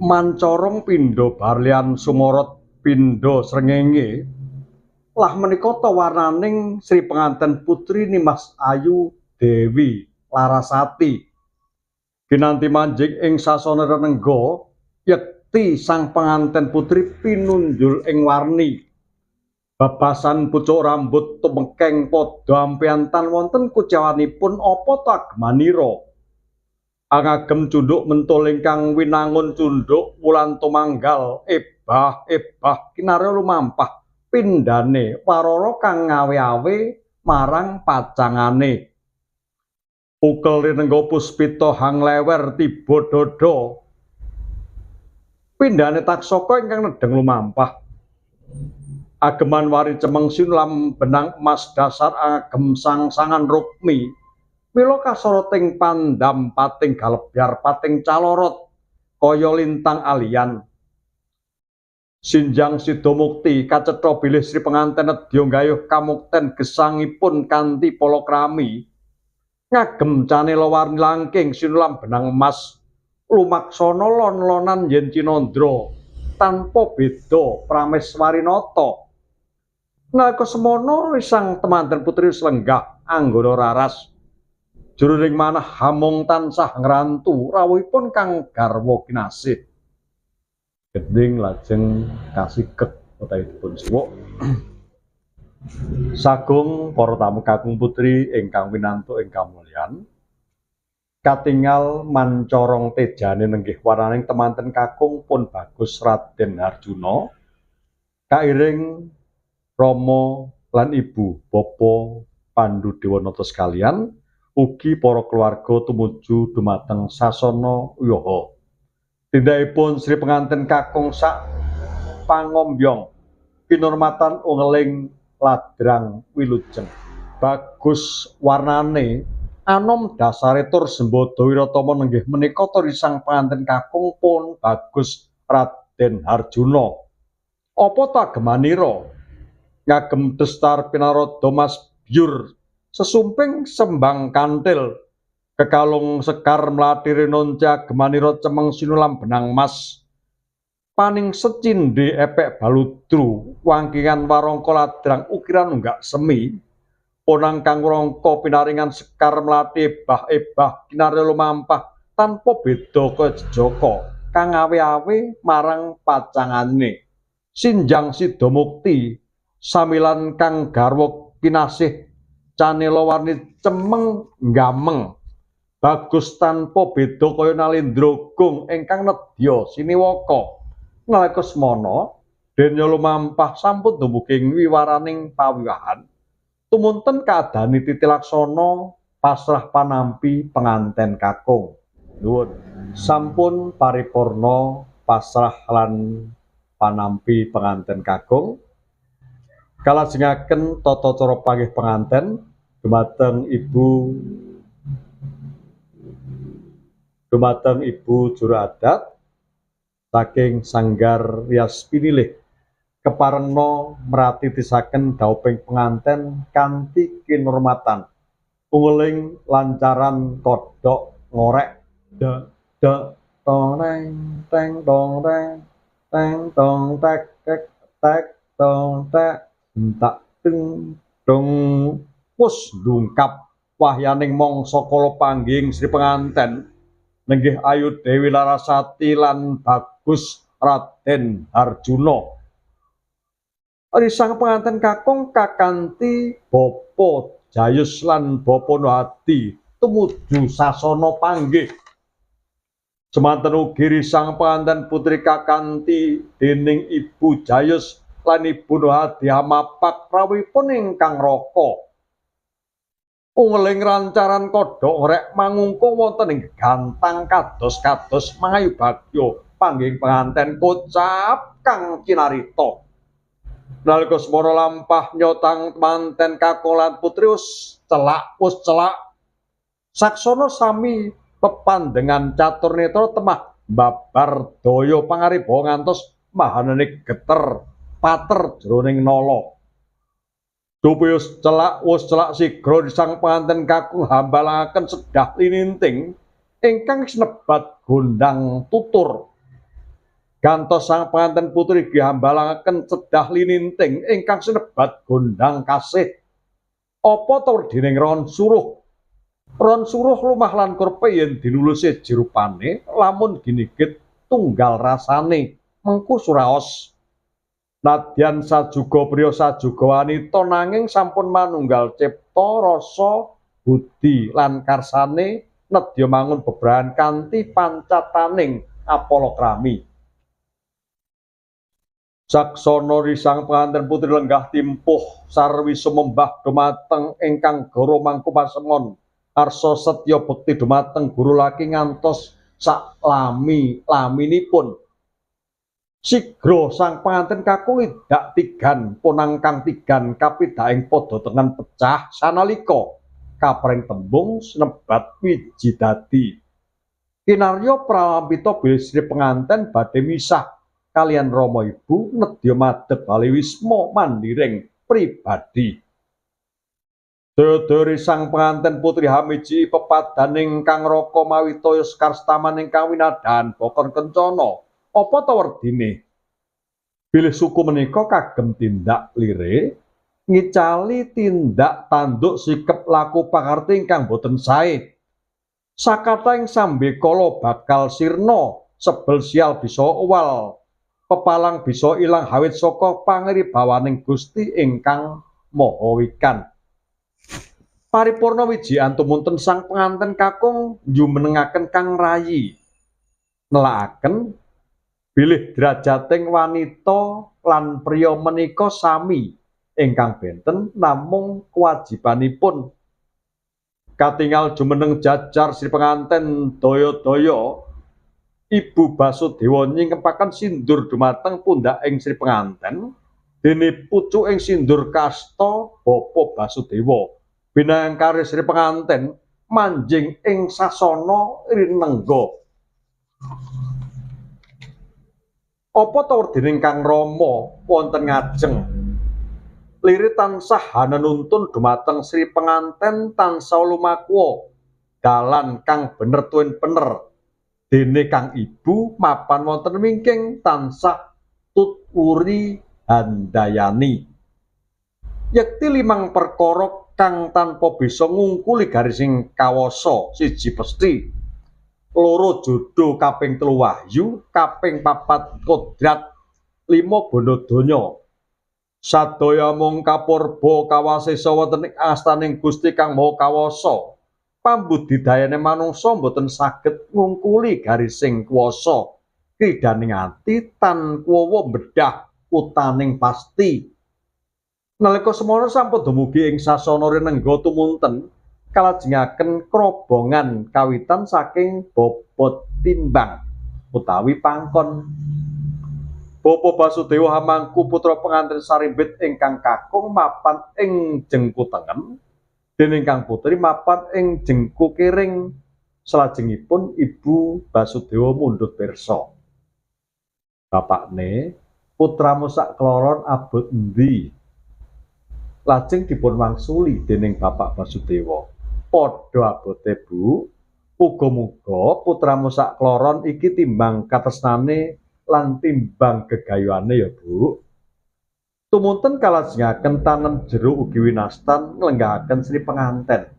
Mancorong pindha barlian sumorot pindha srengenge lah menika ta warnaning Sri Penganten Putri Nimas Ayu Dewi Larasati. Kinanti manjing ing sasana renengga yekti sang penganten putri pinunjul ing warni. Babasan pucuk rambut tumekeng padha ampeyan tan wonten kucewanipun apa ta agemanira. Angagem cunduk mentul ingkang winangun cunduk wulan tumanggal ebah ebah kinarya lumampah pindhane warara kang ngawe-awe marang pacangane. Ukel rinengga puspita hang lewer tiba dada pindhane taksaka ingkang nedheng lumampah. Ageman wari cemeng sinulam benang emas dasar agem sang-sangan rukmi. Mila kasoroting pandam pating galebyar pating calorot kaya lintang alian. Sinjang sida mukti kacetha bilih Sri Penganten nedya nggayuh kamukten gesangipun kanthi palakrami. Ngagem canela warni langking sinulam benang emas lumaksana lon-lonan yen cinandra tanpa beda prameswarinata. Nalika semono risang temanten putri wis lenggah anggana raras. Jroning manah hamung tansah ngrantu rawuhipun kang garwa kinasih. Gending lajeng kasigek utawi dipun suwuk. Sagung para tamu kakung putri ingkang winantu ingkang mulyan. Katingal mancorong tejane nenggih warnaning temanten kakung pun Bagus Raden Harjuna. Kairing Rama lan Ibu Bapa Pandu Dewanata sekalian, ugi para keluarga tumuju dumateng sasana wiwaha. Tindakipun Sri Penganten kakung sak pangombyong kinurmatan ungeling ladrang wilujeng. Bagus warnane anom dasare tur sembada wiratama nenggih menika sang penganten kakung pun Bagus Raden Harjuna. Apa ta gemanira ngagem destar pinaradha mas byur sesumping sembang kantil kekalung sekar mlathi rinonca gemanira cemeng sinulam benang mas paning secindhe epek baludru wangkingan warangka ladrang ukiran unggak semi ponang kang rangka pinaringan sekar mlathi ebah-ebah kinarya lumampah tanpa beda kaya jejaka kang awe-awe marang pacangane. Sinjang sida mukti samilan kang garwa kinasih canela warni cemeng gameng bagus tanpa beda kaya nalendra gung ingkang nedya siniwaka. Nalika semana denya lumampah sampun dumugi ing wiwaraning pawiwahan tumunten kaadani titi laksana pasrah panampi penganten kakung. Nuwun sampun paripurna pasrah lan panampi penganten kakung. Kalajengaken tata cara panggih penganten dumateng Ibu juru adat saking Sanggar Rias Pinilih keparengna mratitisaken dauping penganten kanthi kinurmatan ungeling lancaran kodhok ngorek de de tong teng tong teng teng tong tek tek tek tong tek entak teng dong. Wus ndungkap wahyaning mangsa kala panggih Sri Penganten nenggih Ayu Dewi Larasati lan Bagus Raden Harjuna. Risang penganten kakung kakanthi Bapa Jayus lan Bapa Nohadi tumuju sasana panggih. Semanten ugi risang penganten putri kakanthi dening Ibu Jayus lan Ibu Nohadi hamapak rawuhipun ingkang raka. Ungeling rancaran kodhok rek mangungkung wonten ing gantang kados-kados mangayu bagya panggih penganten kocap kang cinarita. Nalika semana lampah nyotang manten kakung lan putri wis celak wis celak. Saksana sami pepandengan catur netra temah babar daya pangaribawa ngantos mahanane geter pater jroning nala. Dupi wis celak sigra sang penganten kakung hambalangaken sedah lininting ingkang sinebat gondang tutur. Gantos sang penganten putri gihambalangaken cedah lininting ingkang sinebat gondang kasih. Apa ta werdining ron suruh? Ron suruh lumah lan kurpe yen dinuluse jerupane, lamun ginigit tunggal rasane, mengku suraos. Nadyan sajuga priya sajuga wanita nanging sampun manunggal cipta rasa budi lan karsane nedya mangun bebrayan kanthi pancataning apalakrami. Saksana risang penganten putri lenggah timpuh sarwi sumembah dumateng ingkang goro mangku pasemon arsa setya bekti dumateng guru laki ngantos sak lami laminipun. Sigra sang penganten kakung idak tigan ponang kang tigan kapidaing padha tengen pecah sanalika kapreng tembung sinebat wiji dadi. Kinarya pralampita bilih sri penganten badhe misah kalian rama ibu nedya madhep bali wisma mandiring pribadi. Daya-daya sang penganten putri hamiji pepadaning kang raka mawi toya sekar setaman ingkang winadahan bokon kencana. Apa ta werdine? Bilih suku menika kagem tindak lire ngicali tindak tanduk sikep laku pakarti ingkang boten sae. Sakataing sambekala bakal sirna, sebel sial bisa owal, pepalang bisa ilang hawit saka pangribawaning Gusti ingkang Maha Wikan. Paripurna wijian tumunten sang penganten kakung jumenengaken kang rayi, nelakaken bilih derajating wanita lan priya menika sami ingkang benten namung kewajibanipun. Katingal jumeneng jajar sri penganten daya-daya, Ibu Basudewa nyingkepaken sindur dumateng pundhaking Sri Penganten, dene pucuking sindur kasta Bapa Basudewa. Binangkare Sri Penganten manjing ing sasana rinengga. Apa ta werdining Kang Rama wonten ngajeng? Lire tansah hanenuntun dumateng Sri Penganten tansah lumakuwa dalan kang bener tuwin pener. Dene kang ibu mapan wonten wingking tansah tut wuri handayani. Yekti limang perkara kang tanpa bisa ngungkuli garising kawasa, siji pesti, loro jodo, kaping telu wahyu, kaping papat kodrat, lima bondo donya. Sadaya mung kapurba kawasesa wonten ing astaning Gusti Kang Maha Kawasa. Pambudidayane manungsa mboten saged ngungkuli garising kuwasa, kridaning ati tan kuwawa bedah utaning pasti. Nalika semono sampun dumugi ing sasana rinengga tumunten kalajengaken krobongan kawitan saking bobot timbang utawi pangkon. Bapa Basudewa hamangku putra pengantin sarimbit ingkang kakung mapan ing jengku tengen, dening kang putri mapan ing jengku kiring. Salajengipun Ibu Basudewa mundhut pirsa. Bapakne, putramu sak kloron abot endi? Lajeng dipun wangsuli dening Bapak Basudewa. Padha abote, Bu. Muga-muga putramu sak kloron iki timbang katresnane lan timbang gegayuhane ya, Bu. Tumunten kalajengaken tanem jeruk ugi winastan nglenggahaken Sri Penganten.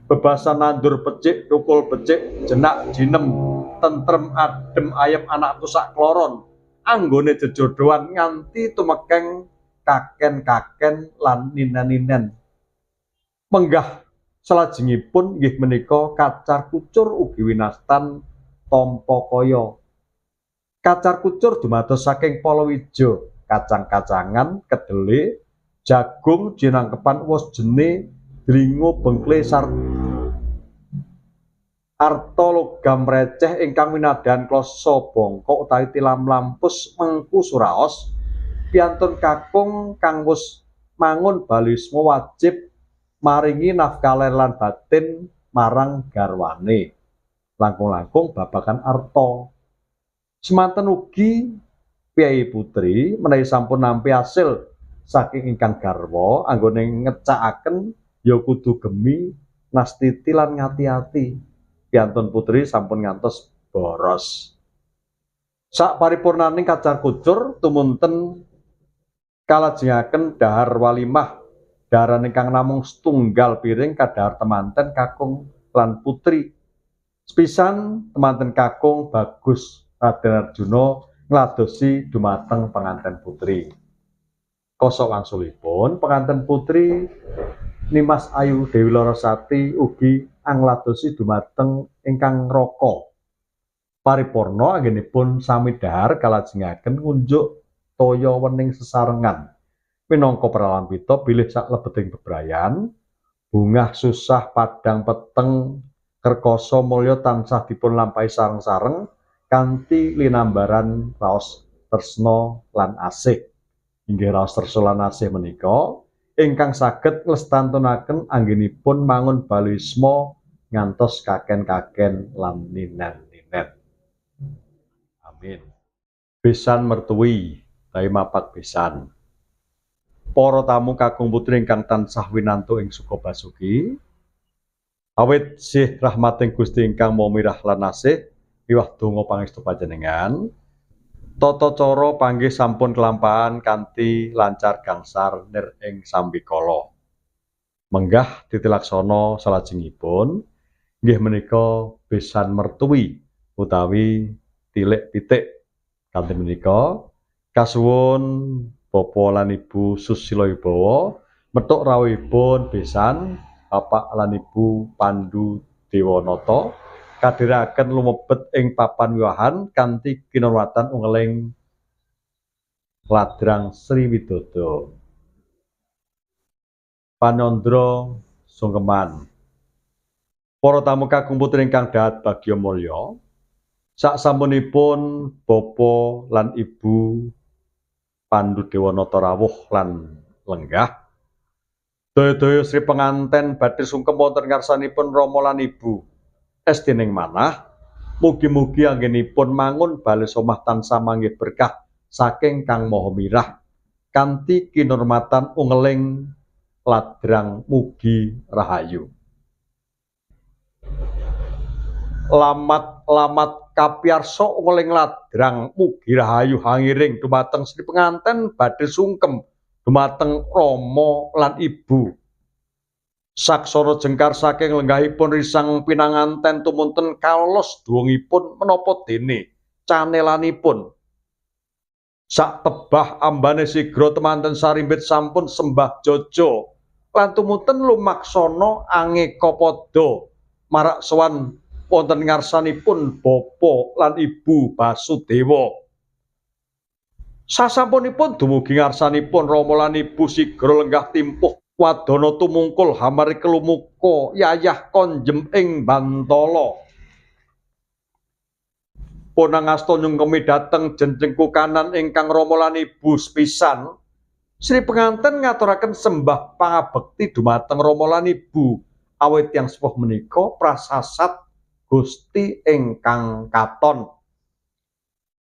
Bebasan nandur becik, tukul becik, jenak jinem, tentrem adem ayem anakku sak kloron, anggone jejodohan nganti tumekeng kaken-kaken lan ninen-ninen. Menggah salajengipun nggih menika kacar kucur ugi winastan tampa kaya. Kacar kucur dumados saking palawija, kacang-kacangan, kedele, jagung, jinangkepan wos jene, dlingo, bengkle, arta logam receh ingkang winadahan klasa bongkok utawi tilam lampus mengku suraos. Piantun kakung kang wis mangun balisma wajib maringi nafkah lan batin marang garwane. Langkung-langkung babagan arta. Semanten ugi priyayi putri menawi sampun nampi hasil saking ingkang garwa anggone ngecakaken ya kudu gemi nastiti lan ngati-ati. Piantun putri sampun ngantos boros. Sak paripurnaning kacar kucur tumunten kalajengaken dahar walimah, daharan ingkang namung setunggal piring kadhahar temanten kakung lan putri. Sepisan temanten kakung Bagus Raden Arjuna ngladosi dumateng penganten putri. Kosok wangsulipun penganten putri Nimas Ayu Dewi Larasati ugi angladosi dumateng ingkang raka. Paripurna anggenipun sami dhahar kalajengaken ngunjuk toya wening sesarengan. Minangka pralampita bilih saklebeting bebrayan, bungah susah padang peteng kerkasa mulya tansah dipun lampahi sareng-sareng kanthi linambaran raos tresna lan asih. Inggih raos tresna lan asih menika ingkang saged nglestantunaken anggenipun mangun balisma ngantos kaken-kaken lan ninen-ninen. Amin. Besan mertui utawi mapak besan. Para tamu kakung putri ingkang tansah winantu ing Sukabasuki, awit sih rahmating Gusti ingkang Maha Mirah lan Asih, miwah donga pangestu panjenengan, tata cara panggih sampun kelampahan kanthi lancar gangsar nir ing sambikala. Menggah titilaksana salajengipun inggih menika besan mertui utawi tilik pitik. Kanthi menika kasuwun Bapak lan Ibu Susilo Wibowo methuk rawuhipun besan Bapak lan Ibu Pandu Dewanata kadhiraken lumebet ing papan wiwahan kanthi kinurmatan ungeling Ladrang Sri Widodo. Panyandra sungkeman. Para tamu kakung putri ingkang dahat bagya mulya, sak sampunipun Bapak lan Ibu Pandu Dewanata rawuh lan lenggah, daya-daya Sri penganten badhe sungkem wonten ngarsanipun Rama lan Ibu. Estining manah, mugi-mugi anggenipun mangun bales omah tansah manggih berkah saking Kang Maha Mirah kanthi kinurmatan ungeling Ladrang Mugi Rahayu. Lamat-lamat kapiyarsa ungeling Ladrang Mugi Rahayu hangiring dumateng Sri penganten badhe sungkem dumateng Rama lan Ibu. Saksara jengkar saking lenggahipun risang pinanganten tumunten kalolos duwungipun menapa dene canelanipun. Sak tebah ambane sigra temanten sarimbit sampun sembah jojo lan tumunten lumaksana angeka padha marak sowan wonten ngarsanipun Bapa lan Ibu Basudewa. Sasampunipun dumugi ngarsanipun Rama lan Ibu sigra lenggah timpuh wadana tumungkul hamari kelumuka yayah konjem ing bantala. Ponang asta nyungkemi dhateng jenjengku kanan ingkang Rama lan Ibu sepisan, Sri penganten ngaturaken sembah pangabekti dumateng Rama lan Ibu awit tiyang sepuh menika prasasat Gusti ingkang katon.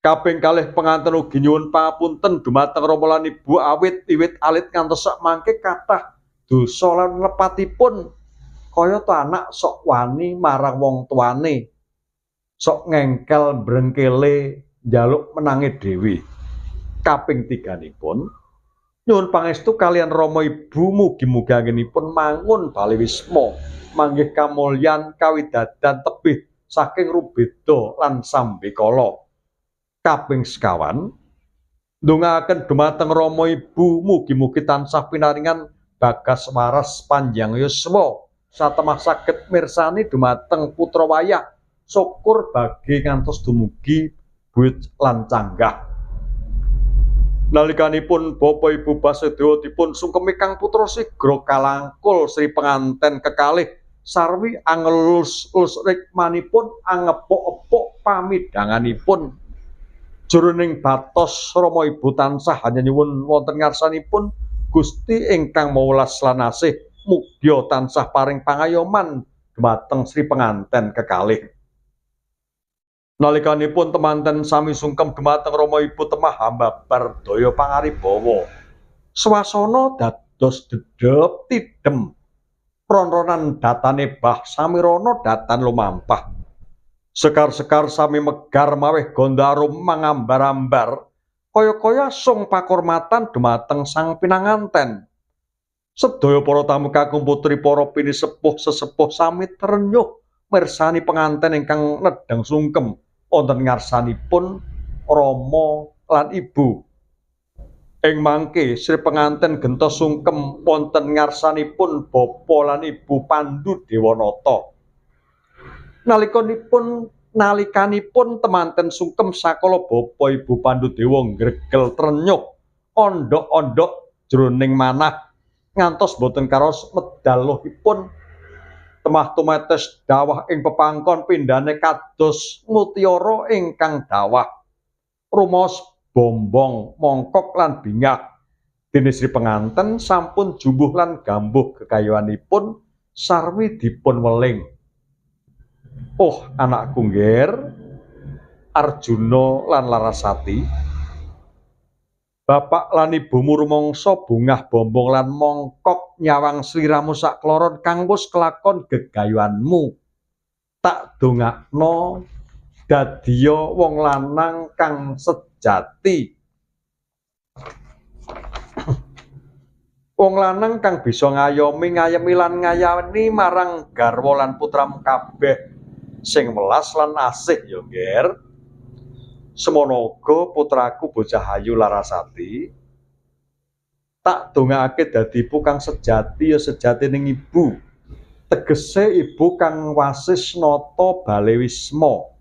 Kaping kalih penganten ugi nyuwun pangapunten dumateng Rama lan Ibu awit wiwit alit ngantos sak mangke kathah dosa lan lepatipun kayata anak sok wani marang wong tuane, sok ngengkel brengkele njaluk menange dhewe. Kaping tiganipun nyuwun pangestu kalian Rama Ibu mugi-mugi anggenipun mangun bale wisma manggih kamulyan kawidadan tebih saking rubeda lan sambekala. Kaping sekawan ndongaaken dumateng Rama Ibu mugi-mugi tansah pinaringan bagas waras panjang yuswa satemah saged mirsani dumateng putra wayah syukur bagi ngantos dumugi buyut lan canggah. Nalikanipun Bapak Ibu Basudewa dipun sungkemi kang putra sigra kalangkul Sri penganten kekalih sarwi angelus-lus rikmanipun angepuk-epuk pamidhanganipun. Jroning batos Rama Ibu tansah hanya nyuwun wonten ngarsanipun Gusti ingkang Maha Welas lan Asih mugya tansah paring pangayoman dumateng Sri penganten kekalih. Nalikanipun temanten sami sungkem dumateng Rama Ibu temah hambabar daya pangaribawa. Swasana dados dedep tidem. Ron-ronan datane bah samirana datan lumampah. Sekar-sekar sami megar maweh gondarum mangambar-ambar kaya-kaya sung pakurmatan dumateng sang pinanganten. Sedaya para tamu kakung putri para pinisepuh sesepuh sami trenyuh mirsani penganten ingkang nedhang sungkem wonten ngarsanipun rama lan ibu. Ing mangke Sri penganten gentos sungkem wonten ngarsanipun bapa lan ibu Pandu Dewanata. Nalikanipun temanten sungkem sakala bapa ibu Pandu Dewa ngregel trenyuh ondhok-ondhok jroning manah ngantos boten karaos medal lohipun. Temah tumetes dawah ing pepangkon pindhane kados mutiara ingkang dawah. Rumaos bombong mongkok lan bingah. Dene Sri penganten sampun jumbuh lan gambuh kekayuanipun sarwi dipun weling. Oh anakku ngger, Arjuna lan Larasati, bapak lan ibumu rumangsa bungah bombong lan mongkok nyawang sliramu sakloron kang wis kelakon gegayuanmu. Tak dongakno dadiya wong lanang kang sejati. Wong lanang kang bisa ngayomi ngayemi lan ngayani marang garwa lan putramu kabeh sing welas lan asih ya ngger. Semono uga putraku bocah ayu Larasati, tak dongakake dadi ibu kang sejati ya sejatining ibu. Tegese ibu kang wasis nata bale wisma.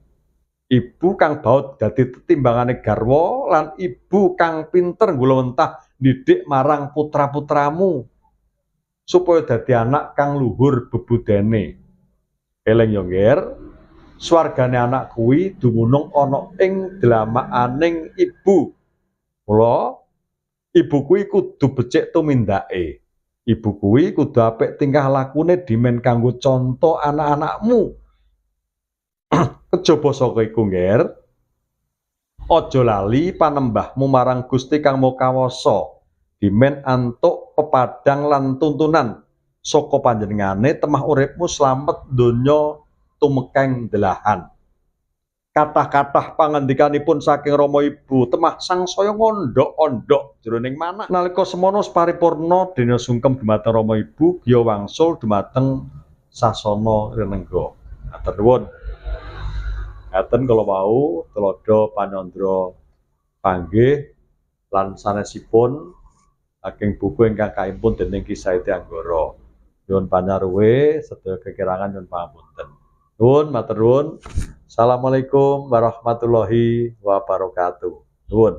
Ibu kang baut dadi tetimbangane garwa lan ibu kang pinter nggulawentah ndidik marang putra-putramu supaya dadi anak kang luhur bebudene. Eling ya ngger, swargane anak kuwi dumunung ana ing dlamakaning ibu. Mula ibu kuwi kudu becik tumindake. Ibu kuwi kudu apik tingkah lakune dimen kanggo conto anak-anakmu. Kejaba saka iku ngger, aja lali panembahmu marang Gusti Kang Maha Kawasa. Dimen antuk pepadang lan tuntunan saka panjenengane temah uripmu slamet donya tumekeng delahan. Kathah-kathah pangandikanipun saking rama ibu temah sangsaya ngondhok-ondhok jroning manah. Nalika semono paripurna dene sungkem dumateng rama ibu griya wangsul dumateng sasana rinengga. Matur nuwun. Ngaten kala wau tuladha panyandra panggih lan sanesipun saking buku ingkang kaimpun dening Ki Saidi Anggara. Nyuwun panyaruwe sedaya kekirangan nyuwun pangapunten. Nuwun matur nuwun. Assalamualaikum warahmatullahi wabarakatuh. Nuwun.